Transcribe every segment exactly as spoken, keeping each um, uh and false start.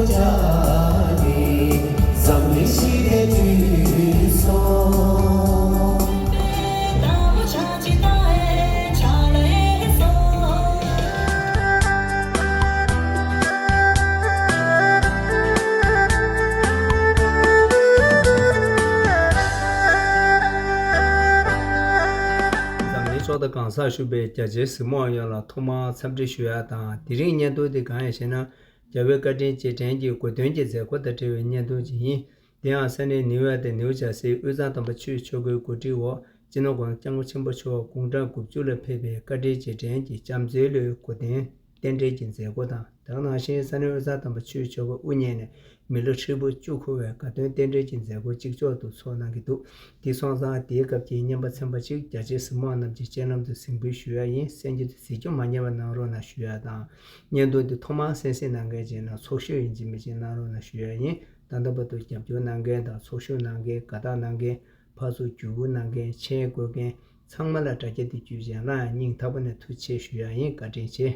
འཛམ་གླིང་ཕྱོགས་མཐའ་གང་སར་བཞུགས་པའི་རྒྱ་ཆེའི་གཟིགས་མོ་བ་ཡོངས་ལ་ཐོག་མར་འཚམས་འདྲི་ཞུ་ཡ་དང་། དེ་རིང་བརྙན་ཐུང་འདི་གང་ཡིན་ཞེ་ན། རྒྱལ་བའི་བཀའ་དྲིན་རྗེས་དྲན་གྱི་གོ་སྟོན་གྱི་མཛད་སྒོ་དང་འབྲེལ་བའི་བརྙན་ཐུང་ཅིག་ཡིན། དེ་ཡང་ས་གནས་ནིའུ་ཡོག་དང་ནིའུ་ཇར་སིའི་དབུས་གཙང་དམ་པ་ཆོས་ཀྱི་ཆོས་སྒོའི་གོ་སྒྲིག་འོག་སྤྱི་ནོར་༧གོང་ས་༧སྐྱབས་མགོན་ཆེན་པོ་མཆོག་དགུང་གྲངས་དགུ་བཅུ་ལ་ཕེབས་པའི་བཀའ་དྲིན་རྗེས་དྲན་གྱི་བྱམས་བརྩེའི་ལོའི་གོ་སྟོན་རྟེན་འབྲེལ་གྱི་མཛད་སྒོ་དང་། དེ་ག་ནང་བཞིན་ས་གནས་དབུས་གཙང་དམ་པ་ཆོས་ཀྱི་ཆོས་སྒོ་དབུ་བརྙེས་ནས་མི་ལོ་ཧྲིལ་པོ་བཅུ་འཁོར་བའི་དགའ་སྟོན་རྟེན་འབྲེལ་གྱི་མཛད་སྒོ་གཅིག་ལྕོགས་སུ་ཚོགས་གནང་གི་འདུག་དེ་སོང་ཙང་དེའི་སྐབས་ཀྱི་རྔན་པ་ཚན་པ་གཅིག་རྒྱ་ཆེའི་གཟིགས་མོ་བ་རྣམས་ཀྱི་སྤྱན་ལམ་དུ་གཟིགས་འབུལ་ཞུ་ཡ་ཡིན། གསན་རྒྱུ་དེ་གཟིགས་སྐྱོང་མ་ཉམས་པ་གནང་རོགས་གནང་ཞུ་ཡ་དང་། བརྙན་ཐུང་འདི་ཐོག་མར་གསན་གཟིགས་གནང་མཁན་བྱས་ན་ཚོགས་ཞུགས་ཡིན་གཅིག་མིན་གཅིག་གནང་རོགས་གནང་ཞུ་ཡ་ཡིན། ད་ལྟ་བར་དུ་རྒྱབ་སྐྱོར་གནང་མཁན་དང་ཚོགས་ཞུགས་གནང་མཁན། དགའ་རྟགས་གནང་མཁན། ཕར་ཚུར་བརྒྱུད་སྐུར་གནང་མཁན། མཆན་འགོད་མཁན་ཚང་མ་ལ་དྲ་རྒྱ་འདི་བརྒྱུད་བྱས་སླར་ཡང་སྙིང་ཐག་པ་ནས་ཐུགས་རྗེ་ཆེ་ཞུ་ཡ་ཡིན། བཀའ་དྲིན་ཆེ།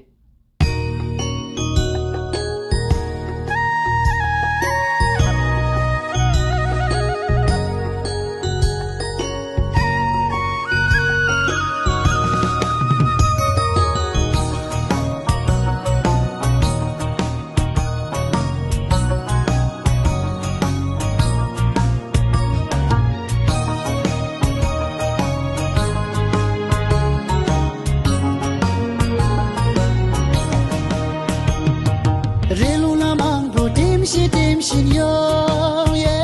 རི་ལུང་ལ་མང་པོ་འགྲིམ་བཞིན་འགྲིམ་བཞིན་ཡོང་ཡེ།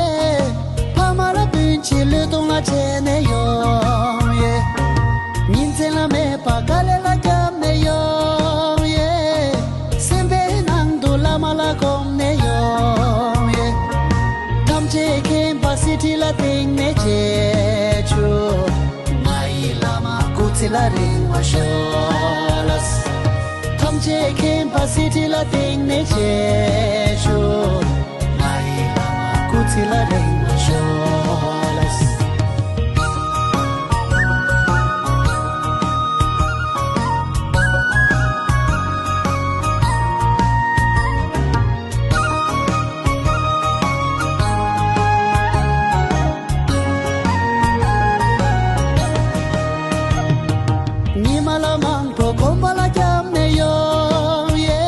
ཕ་མ་ལ་སྤུན་མཆེད་བློས་གཏོང་ལ་བྱས་ནས་ཡོང་ཡེ། ཉིན་མཚན་ལ་མེད་པ་དཀའ་ལས་ལ་བརྒྱབ་ནས་ཡོང་ཡེ། སེམས་པའི་ནང་དུ་བླ་མ་ལ་བསྒོམས་ནས་ཡོང་ཡེ། ཐམས་ཅད་མཁྱེན་པ་གསེར་ཁྲི་ལ་བཏེགས་ནས་མཇལ་བྱུང་། ང་ཡི་བླ་མ་སྐུ་ཚེ་ལ་རིང་བ་ཤོག་ལགས། ཐམས་ཅད་མཁྱེན་པ་གསེར་ཁྲི་ལ་བཏེགས་ནས་མཇལ་བྱུང་། ང་ཡི་བླ་མ་སྐུ་ཚེ་ལ་རིང་བ་ཤོག་ལགས། ཉི་མ་ལ་མང་པོ་གོམ་པ་ལ་བརྒྱབ་ནས་ཡོང་ཡེ།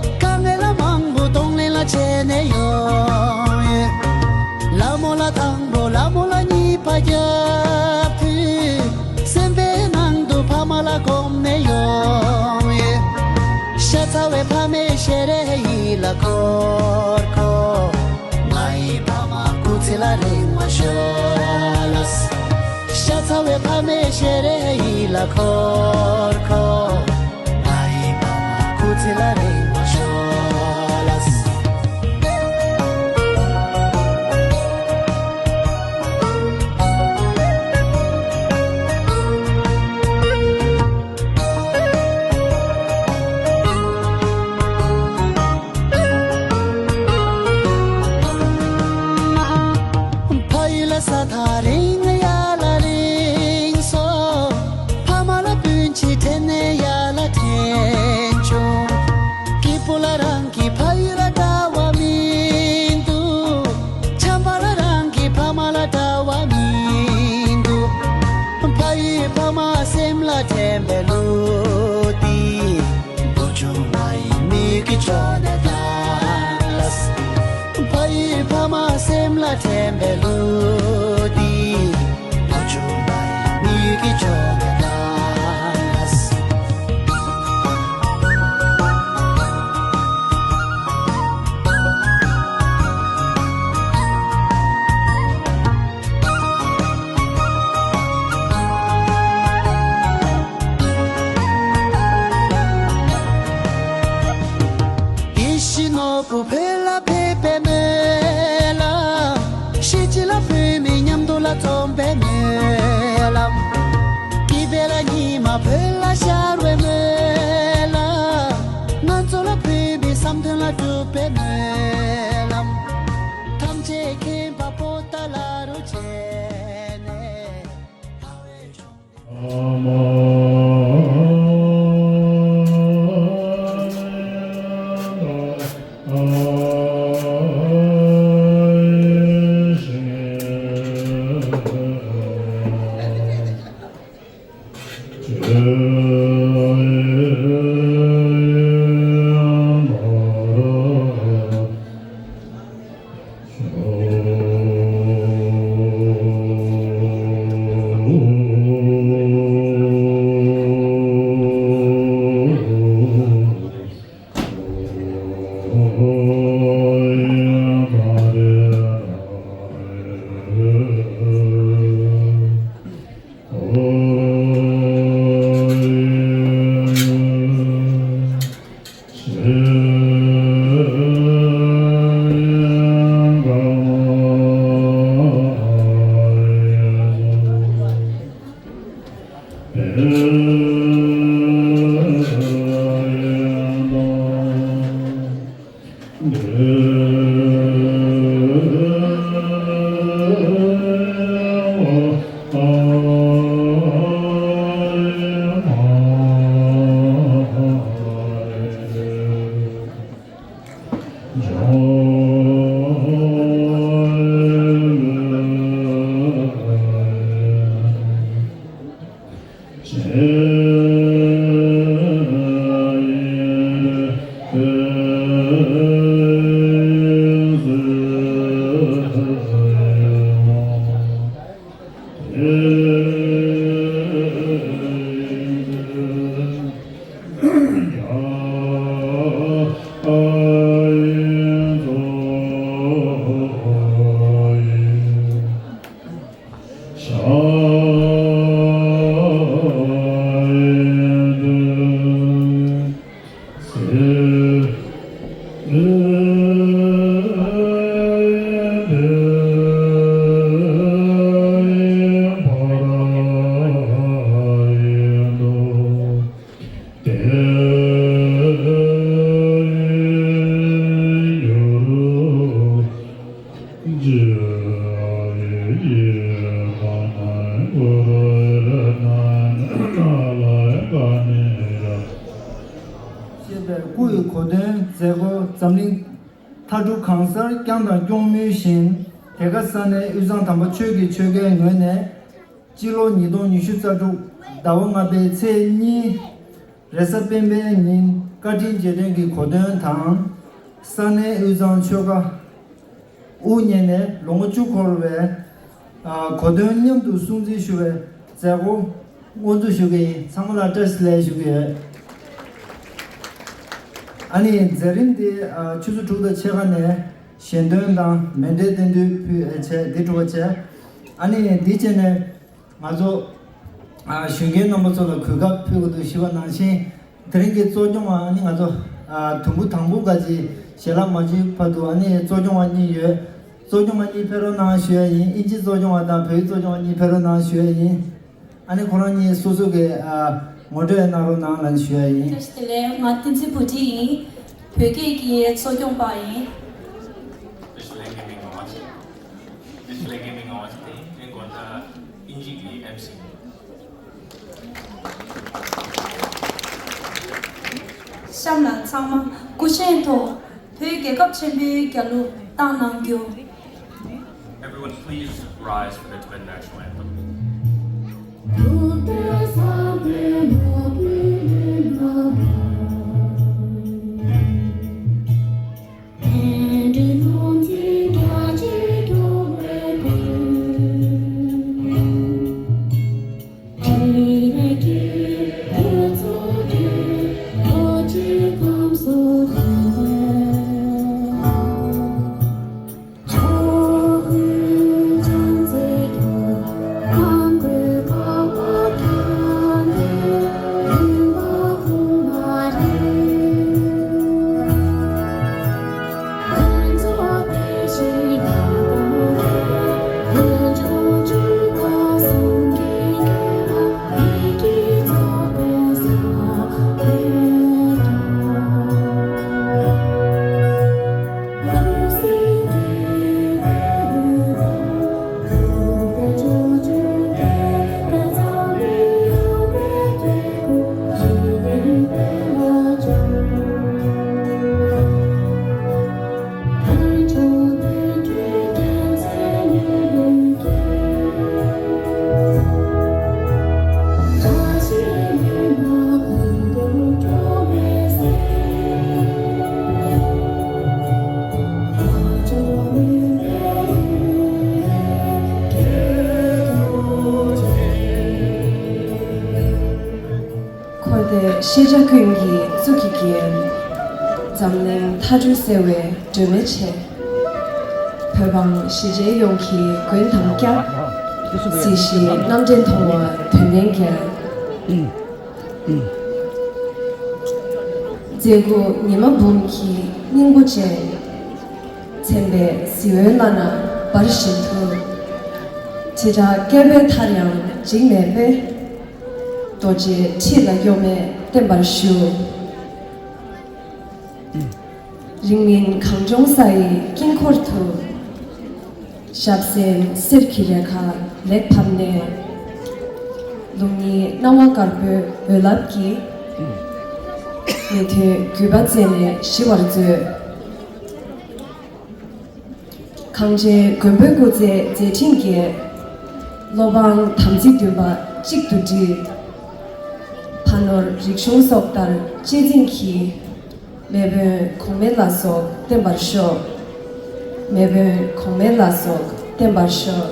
དཀའ་ངལ་ལ་མང་པོ་གདོང་ལེན་ལ་བྱས་ནས་ཡོང་ཡེ། ལ་མོ་ལ་དང་པོ་ལ་མོ་ལ་གཉིས་པ་བརྒྱབ་དུས། སེམས་པའི་ནང་དུ་ཕ་མ་ལ་བསྒོམས་ནས་ཡོང་ཡེ། ཤ་ཚ་བའི་ཕ་མའི་ཞལ་རས་ཡིད་ལ་འཁོར་འཁོར། ང་ཡི་ཕ་མ་སྐུ་ཚེ་ལ་རིང་བ་ཤོག་ལགས། ཤ་ཚ་བའི་ཕ་མའི་ཞལ་རས་ཡིད་ལ་འཁོར་འཁོར། ང་ཡི་ཕ་མ་སྐུ་ཚེ་ལ་རིང་བ་ཤོག་ལགས། ཕ་ཡུལ་ལ་ས་ཐག་རིང་ཡ་ལ་རིང་སོང་། ཕ་མ་ལ་སྤུན་མཆེད་དྲན་ནས་ཡ་ལ་དྲན་བྱུང་། སྐྱིད་པོ་ལ་རང་གི་ཕ་ཡུལ་ལ་འདྲ་བ་མི་འདུག་བྱམས་པ་ལ་རང་གི་ཕ་མ་ལ་འདྲ་བ་མི་འདུག་ཕ་ཡུལ་ཕ་མ་སེམས་ལ་དྲན་པའི་གླུ་འདི། བུ་ཆུང་ང་ཡི་མིག་གི་ཕྱོགས་ནས་བཏང་ལགས། ཕ་ཡུལ་ཕ་མ་སེམས་ལ་དྲན་པའི་གླུ་འདི། བུ་ཆུང་ང་ཡི་མིག་གི་ཕྱོགས་ནས་བཏང་ལགས། ཡིད་བཞིན་ནོར་བུ་བོད་ལ་ཕེབས་པའི་སྨོན་ལམ། གཞིས་བྱེས་ལ་བོད་མི་མཉམ་དུ་ལ་འཛོམས་པའི་སྨོན་ལམ། སྐྱིད་པའི་ལ་ཉི་མ་བོད་ལ་ཤར་བའི་སྨོན་ལམ། ང་ཚོ་ལ་བོད་མི་བསམ་དོན་ལ་འགྲུབ་པའི་སྨོན་ལམ། ཐམས་ཅད་མཁྱེན་པ་པོ་ཏཱ་ལ་རུ་བྱས་ནས། ཅེས་པའི་སྐུ་ཡི་གོ་སྟོན་མཛད་སྒོ་འཛམ་གླིང་མཐའ་གྲུ་གང་སར་བསྐྱངས་དང་སྐྱོང་མུས་བཞིན། དེ་ག་ས་གནས་དབུས་གཙང་དམ་པ་ཆོས་ཀྱི་ཆོལ་ཁའི་ངོས་ནས། སྤྱི་ལོ་ཉིས་སྟོང་ཉི་ཤུ་རྩ་དྲུག་ཟླ་བ་ལྔ་པའི་ཚེས་གཉིས། རེས་གཟའ་སྤེན་པའི་ཉིན་བཀའ་དྲིན་རྗེས་དྲན་གྱི་གོ་སྟོན་དང་། ས་གནས་དབུས་གཙང་ཆོལ་ཁ་དབུ་བརྙེས་ནས་ལོ་ངོ་བཅུ་འཁོར་བའི་གོ་སྟོན་མཉམ་དུ་སྲུང་བརྩི་ཞུ་བའི་མཛད་སྒོ་དབུ་འཛུགས་ཞུ་གི་ཡིན། ཚང་མ་ལ་བཀྲ་ཤིས་བདེ་ལེགས་ཞུ་གི་ཡོད། ཨ་ནི་མཛད་རིམ་འདི་ཆུ་ཚོད་དྲུག་དང་ཕྱེད་ཀ་ནས་ཞལ་འདོན་དང་མཎྜལ་སྟོན་དུས་ཕུལ་བྱས་འདི་གྲུབ་པ་བྱས། ཨ་ནི་འདི་བྱས་ནས། ང་ཚོ་ཨ་གཞོན་སྐྱེས་རྣམ་པ་ཚོ་ལ་གོ་སྐབས་ཕུལ་དགོས་འདུག་ཞུས་པ་ནང་བཞིན། དེ་རིང་གི་གཙོ་སྐྱོང་བ་ཨ་ནི་ང་ཚོ་ཨ་དུམ་བུ་དང་པོ་ག་ཅིག་ཞལ་ལག་མ་མཇལ་བར་དུ་ཨ་ནི་གཙོ་སྐྱོང་བ་གཉིས་ཡོད། གཙོ་སྐྱོང་བ་གཉིས་ཕེབས་རོགས་གནང་ཞུ་ཡ་ཡིན། དབྱིན་ཇི་གཙོ་སྐྱོང་བ་དང་བོད་ཡིག་གཙོ་སྐྱོང་བ་གཉིས་ཕེབས་རོགས་གནང་ཞུ་ཡ་ཡིན། ཨ་ནི་ཁོ་རང་གཉིས་སོ་སོ་གི་ཨ་ངོ་སྤྲོད་གནང་རོགས་གནང་ལབ་ཞུ་ཡ་ཡིན། བཀྲ་ཤིས་བདེ་ལེགས། ང་བསྟན་འཛིན་བུ་ཁྲིད་ཡིན། བོད་སྐད་ཀྱི་གཙོ་སྐྱོང་པ་ཡིན། བཀྲ་ཤིས་བདེ་ལེགས། ངའི་མིང་ངག་དབང་ཆོས། བཀྲ་ཤིས་བདེ་ལེགས། ངའི་མིང་ངག་དབང་ཆོས་ཡིན། ངས་དགོང་དག་དབྱིན་ཇི་གི་ཨེམ་སི་ཡིན། གཤམ་ལ་ཚང་མ་སྐུ་བཞེངས་ཐོག་བོད་རྒྱལ་ཁབ་ཆེན་པོའི་རྒྱལ་གླུ་བཏང་གནང་རྒྱུ། Everyone, please rise for the Tibetan national anthem. འཁོར་འདས་ཤེས་བྱ་ཀུན་གྱི་གཙུག་གི་རྒྱན། འཛམ་གླིང་མཐའ་གྲོལ་གསལ་བའི་སྒྲོན་མེ་ཆེ། བོད་འབངས་གཞིས་བྱེས་ཡོངས་ཀྱི་མགོན་དང་སྐྱབས། སྲིད་ཞིའི་རྣམ་འདྲེན་མཐོང་བ་དོན་ལྡན་རྒྱལ། མཛེས་སྐུ་ཉི་མ་འབུམ་གྱི་སྙིང་པོ་ཅན། མཚན་པའི་གཟི་འོད་བླ་ན་འབར་བཞིན་དུ། དྲིལ་བྲག་བསྐལ་པའི་མཐར་ཡང་འཇིག་མེད་པའི། རྡོ་རྗེ་ཁྲི་ལ་གཡོ་མེད་བརྟན་པར་བཞུགས། རིང་མིན་གངས་ལྗོངས་ས་ཡི་དཀྱིལ་འཁོར་དུ། ཞབས་སེན་གསེར་གྱི་རེ་ཁ་ལེགས་ཕབ་ནས། ལུགས་གཉིས་སྣང་བ་དཀར་པོའི་འོད་རླབས་ཀྱིས། མི་མཐུན་རྒུད་པ་རྩད་ནས་ཞི་བར་མཛོད། གངས་ཅན་མགོན་པོའི་སྐུ་ཚེ་མཛད་འཕྲིན་རྒྱས། བློ་འབངས་དམ་ཚིག་འདུན་པ་གཅིག་ཏུ་བསྒྲིལ། ཕ་ནོར་རིག་གཞུང་སྲོག་ལྟར་གཅེས་འཛིན་གྱིས། མེས་དབོན་གོང་མའི་བླ་སྲོག་བརྟན་པར་ཤོག། མེས་དབོན་གོང་མའི་བླ་སྲོག་བརྟན་པར་ཤོག།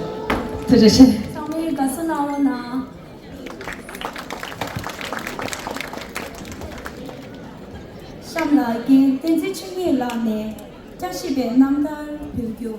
ཐུགས་རྗེ་ཆེ། ཚང་མས་དགའ་བསུ་གནང་རོགས་གནང་། གཤམ་ལ་རྒན་བསྟན་འཛིན་ཆོས་ཉིད་ལགས་ནས་བཀྲ་ཤིས་པའི་རྣམ་ཐར་ཕུལ་རྒྱུ།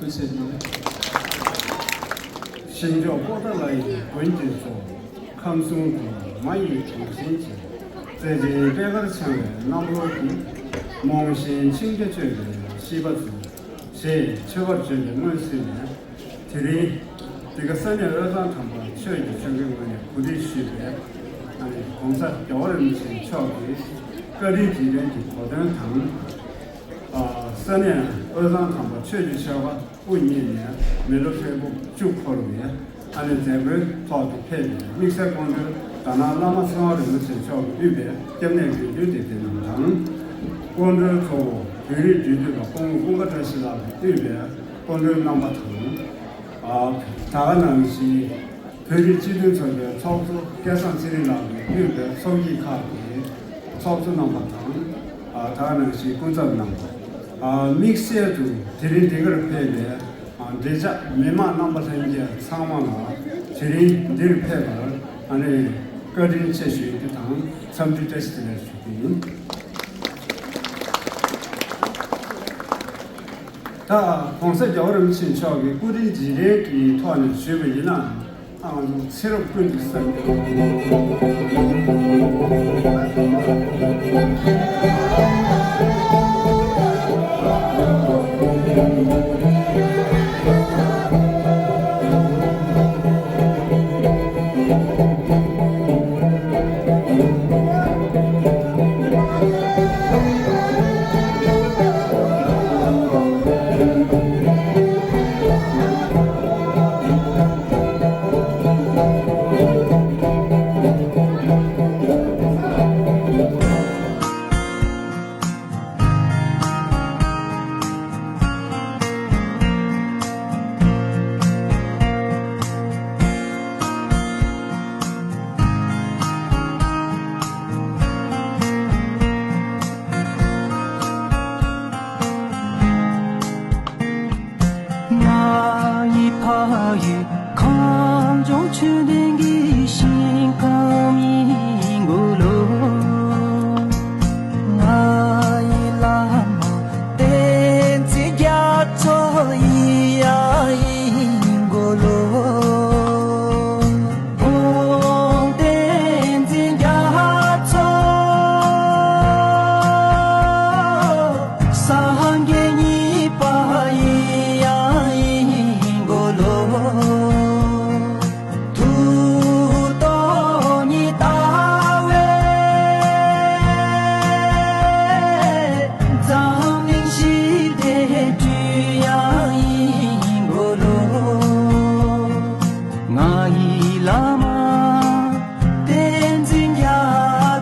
ཐུགས་རྗེ་གནང་། ཞིང་མཆོག་པོ་ཏཱ་ལ་ཡི་མགོན་གྱི་མཚོ། ཁམས་གསུམ་འགྲོ་བ་མ་ཡི་གྲོགས་བྱིན་གྱིས། རྩེ་ཆེན་པད་དཀར་འཆང་བའི་རྣམ་རོལ་གྱིས། རྨོངས་ཤིང་འཆིང་རྒྱུ་སྤྱོད་པའི་ཤེས་པ་ཚོ། ཞེས་མཆོད་པར་བརྗོད་པའི་སྔོན་ཚུད་ནས། དེ་རིང་འདི་ག་ས་གནས་དབུས་གཙང་ཁྲོམ་པ་ཆོས་ཀྱི་མཆོད་འགེལ་ངོས་ནས་གོ་སྒྲིག་ཞུས་པའི་ཨ་ནི་༸གོང་ས་༸རྒྱལ་བ་རིན་པོ་ཆེ་མཆོག་གི་བཀའ་དྲིན་རྗེས་དྲན་གྱི་གོ་སྟོན་དང་། ཨ། ས་གནས་དབུས་གཙང་ཁྲོམ་པ་ཆོས་ཀྱི་ཆོས་པ་སྐུ་ཉིད་ནས་མི་ལོ་ཧྲིལ་པོ་བཅུ་འཁོར་བའི་ཨ་ནི་མཛད་སྒོའི་ཐོག་ཏུ་ཕེབས་པའི་དམིགས་བསལ་སྐུ་མགྲོན་དྷ་ན་བླ་མ་ཚེ་དབང་རིན་པོ་ཆེ་མཆོག་གིས་དབུས་པའི་སྐྱབས་གནས་དགེ་འདུན་སྡེ་བདེ་རྣམས་དང་། སྐུ་མགྲོན་གཙོ་བོ་བོད་རིགས་འབྲེལ་མཐུད་པ་སྐུ་ངོ་ཀུན་དགའ་བཀྲ་ཤིས་ལགས་ཀྱིས་དབུས་པའི་སྐུ་མགྲོན་རྣམ་པ་དང་། ཨ། ད་ག་ནང་བཞིན་བོད་རིགས་སྤྱི་མཐུན་ཚོགས་པའི་ཚོགས་གཙོ་སྐལ་བཟང་ཚེ་རིང་ལགས་ཀྱིས་དབུས་པའི་ཚོགས་སྐྱིད་ཁག་གི་ཚོགས་གཙོ་རྣམ་པ་དང་། ཨ། ད་ག་ནང་བཞིན་སྐུ་ཚབ་རྣམ་པ། ཨ། དམིགས་བསལ་དུ་དེ་རིང་འདི་གར་ཕེབས་པའི། ཨ། འབྲེལ་ཆགས་མི་མང་རྣམ་པ་ལྷན་རྒྱས་ཚང་མ་ལ་དེ་རིང་འདིར་ཕེབས་པར་ཨ་ནི་བཀའ་དྲིན་ཆེ་ཞུ་རྒྱུ་དང་འཚམས་འདྲི་བཀྲ་ཤིས་བདེ་ལེགས་ཞུ་རྒྱུ་ཡིན། ད་༸གོང་ས་༸རྒྱལ་བ་རིན་པོ་ཆེ་མཆོག་གི་སྐུ་དྲིན་རྗེས་དྲན་གྱི་ཐོག་ནས་ཞུས་པ་ཡིན་ན། ཨ། ང་ཚོ་ཚེ་རབས་ཀུན་ཏུ་བསམ།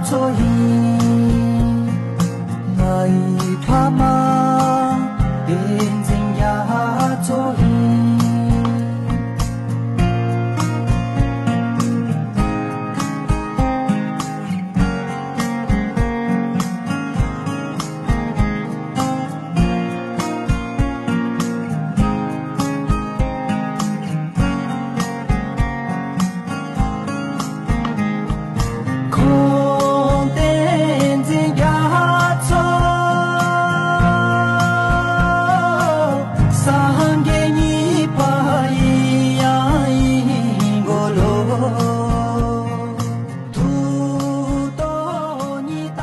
ཚོ་ཡིན། ང་ཡི་ཕ་མ་བསྟན་འཛིན་རྒྱ་མཚོ་ཡིན། ཁོང་བསྟན་འཛིན་རྒྱ་མཚོ། སངས་རྒྱས་གཉིས་པ་ཡི་ཡང་ཡིན་གོ་ལོ། ཐུགས་རྟོག་ཉི་ཟླ་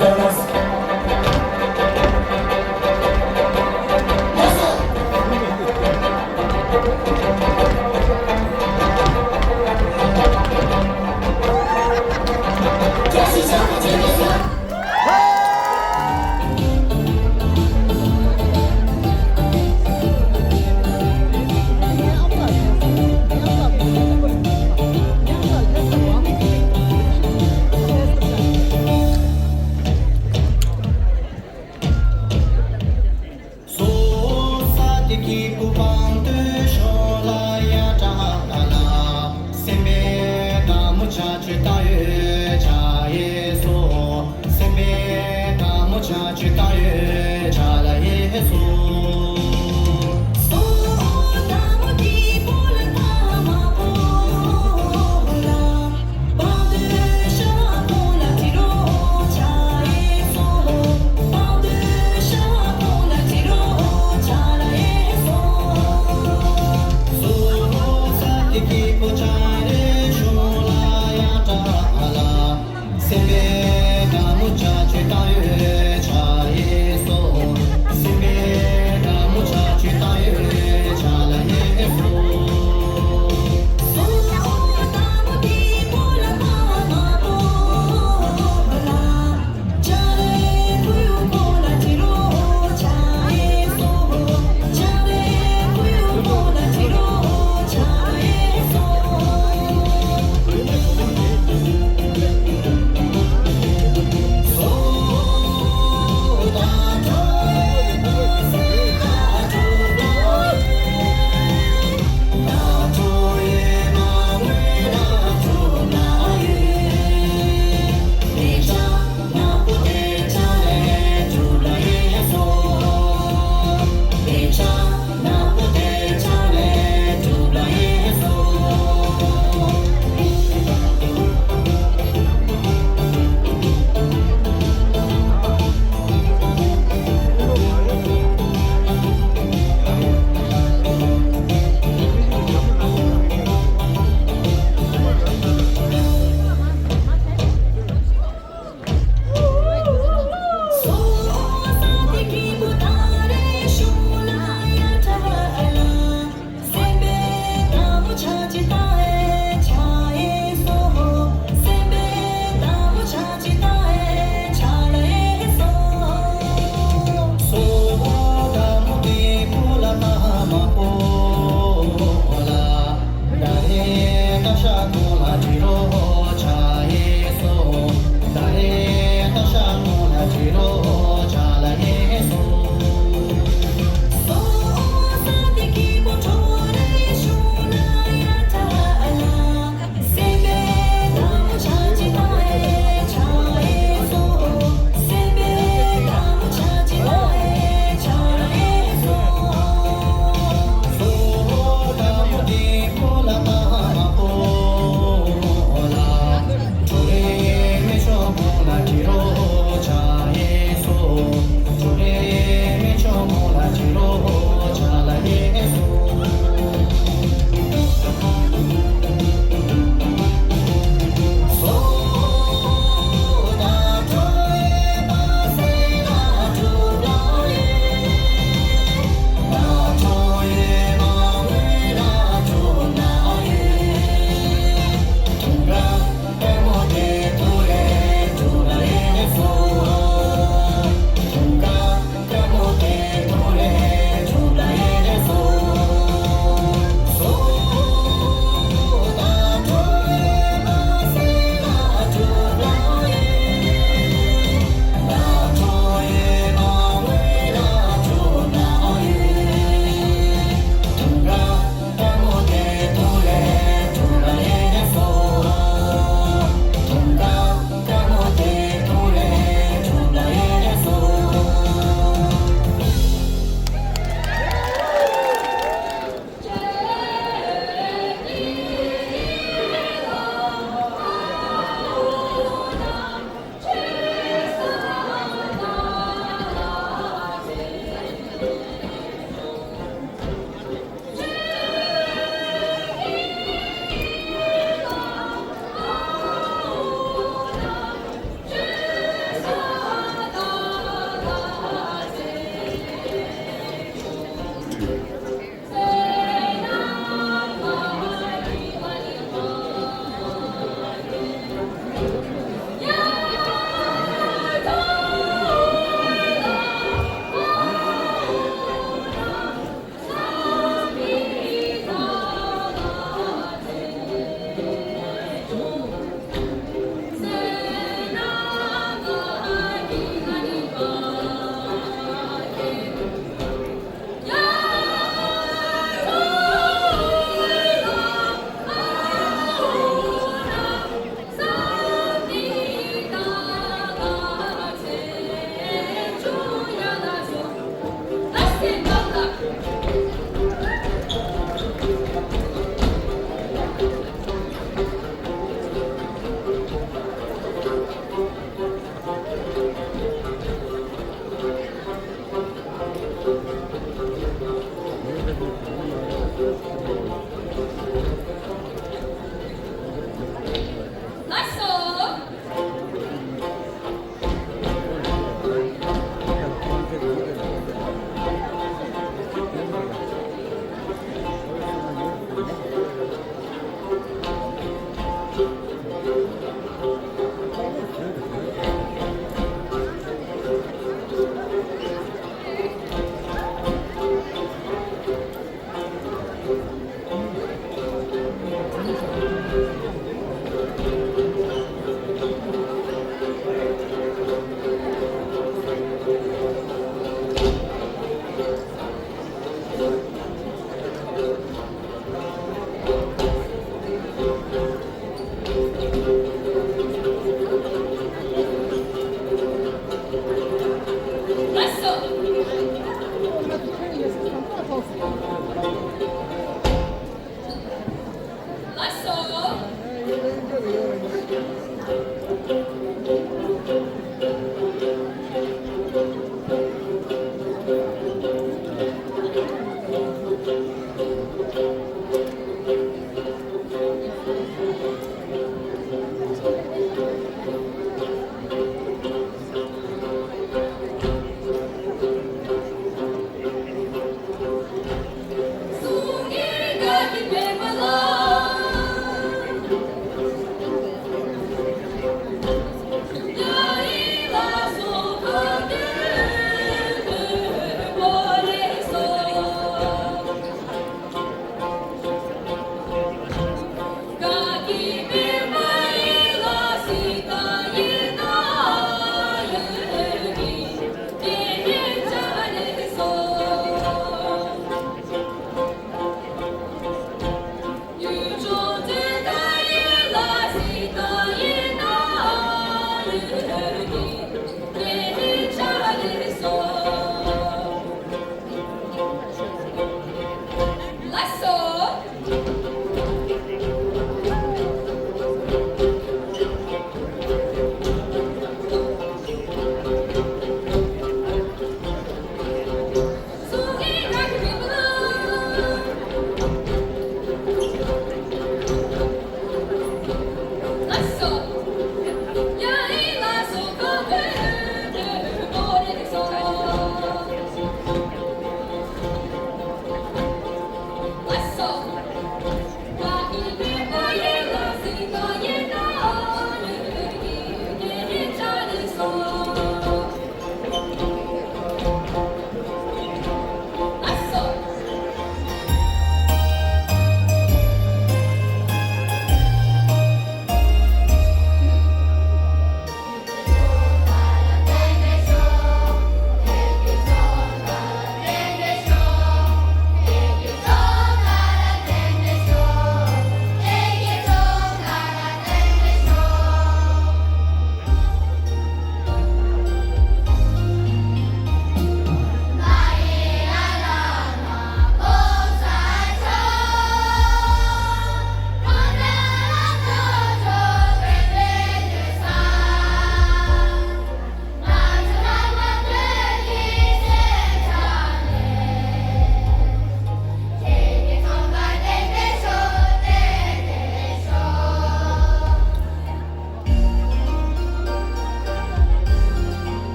བས། སོ་ས་ཏི་ཀི་པུ་པང་ཏུ་ཤོ་ལ་ཡ་ཏྲ་ཀ་ལ། སེམས་པའི་དགའ་མོ་བྱ་ཆུ་ལྟ་ཡོད་བྱ་ཡེ་སོ། སེམས་པའི་དགའ་མོ་བྱ་ཆུ་ལྟ་ཡོད་བྱ་ལ་ཡེ་སོ། སོ་དགའ་མོ་དི་པོ་ལ་ད་མ་པོ་ལ།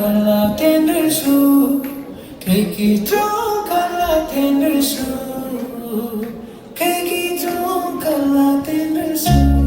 ག་ལ་རྟེན་འབྲེལ་ཞུ། ཁྱེད་ཀྱི་གྲོགས་ག་ལ་རྟེན་འབྲེལ་ཞུ། ཁྱེད་ཀྱི་གྲོགས་ག་ལ་རྟེན་འབྲེལ་ཞུ།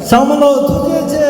ཚང་མ་ལོ་ཐུགས་རྗེ་ཆེ།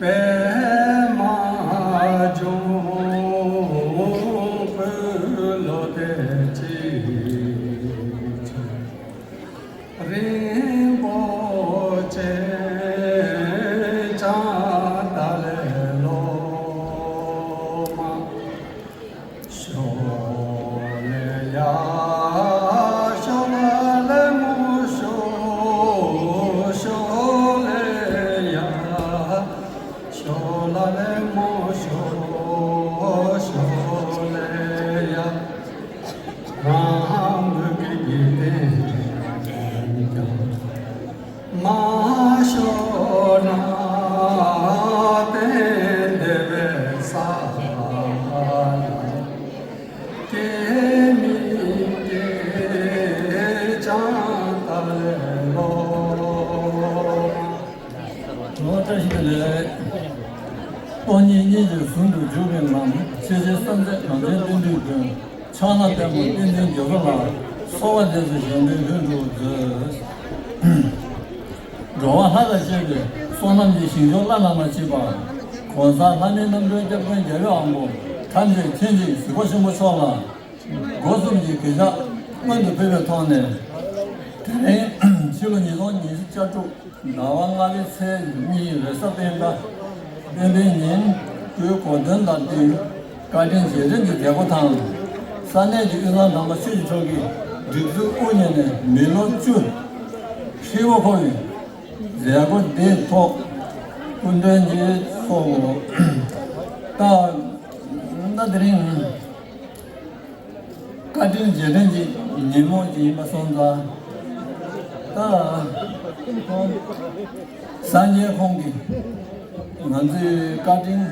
མ་བྱུང་བོད་ལོ་དེ་གཅིག་རིན་པོ་ཆེ་ཅང་ཏཱ་ལའི་སློབ་མ། ཤོ་ལེ་ཡ། ཤོ་ལ་ལེ་མོ་ཤོ། ཤོ་ལེ་ཡ། ཤོ་ལ་ལེ་མོ་ཤོ། ཤོ་ལེ་ཡ། རང་བོད་ཀྱི་འཇིག་རྟེན་ཀྱང་། མ་ཤོར་ན་བསྟན་བདེ་བའི་ས་ལ། སྐྱེ་མི་སྐྱེ་ཅང་ཏཱ་ལའི་སློབ་མ། བཀྲ་ཤིས་བདེ་ལེགས། སྟོང་ཉིད་སྙིང་རྗེ་ཟུང་དུ་འཇུག་པའི་ལམ། ཤེས་བྱའི་སྲོག་འཛིན་གངས་ཅན་སྟོན་པའི་མགོན། ཕྱག་ན་བདེ་མོ་བསྟན་འཛིན་རྒྱ་མཚོ་ལ། གསོལ་བ་འདེབས་སོ་གཞན་ཕན་ལྷུན་གྲུབ་མཛོད། འགྲོ་བ་ལྷ་དང་བཅས་པའི་བསོད་ནམས་ཀྱི་ཞིང་མཆོག་བླ་ན་མ་མཆིས་པ། གོང་ས་ལྷ་མིའི་རྣམ་གྲོལ་སྐྱབས་མགོན་རྒྱལ་བའི་དབང་པོ་ཐམས་ཅད་མཁྱེན་ཅིང་གཟིགས་པ་ཆེན་པོ་མཆོག་ལ། སྒོ་གསུམ་གྱི་གུས་ཕྱག་སྔོན་དུ་ཕུལ་བའི་ཐོག་ནས། དེ་རིང་ཕྱི་ལོ་ཉིས་སྟོང་ཉི་ཤུ་རྩ་དྲུག་ཟླ་བ་ལྔ་པའི་ཚེས་གཉིས་རེས་གཟའ་སྤེན་པ། སྤེན་པའི་ཉིན་སྐུའི་གོ་སྟོན་དང་བསྟུན་བཀའ་དྲིན་རྗེས་དྲན་གྱི་མཛད་སྒོ་དང་། ས་གནས་ཀྱི་དབུས་གཙང་དམ་པ་ཆོས་ཀྱི་གྲོགས་ཀྱི་སྒྲིག་འཛུགས་དབུ་བརྙེས་ནས་མི་ལོ་བཅུ་ཧྲིལ་བོ་འཁོར་བའི་མཛད་སྒོ་འདིའི་ཐོག་སྐུ་མགྲོན་གྱི་ཚོགས་འདུ་ད་ལྟ་དེ་རིང་། བཀའ་དྲིན་རྗེས་དྲན་གྱི་ཉིན་མོ་ཞིག་ཡིན་པ་སོང་ཙང་། ད་སངས་རྒྱས་ཁོང་གིས་ང་ཚོའི་བཀའ་དྲིན་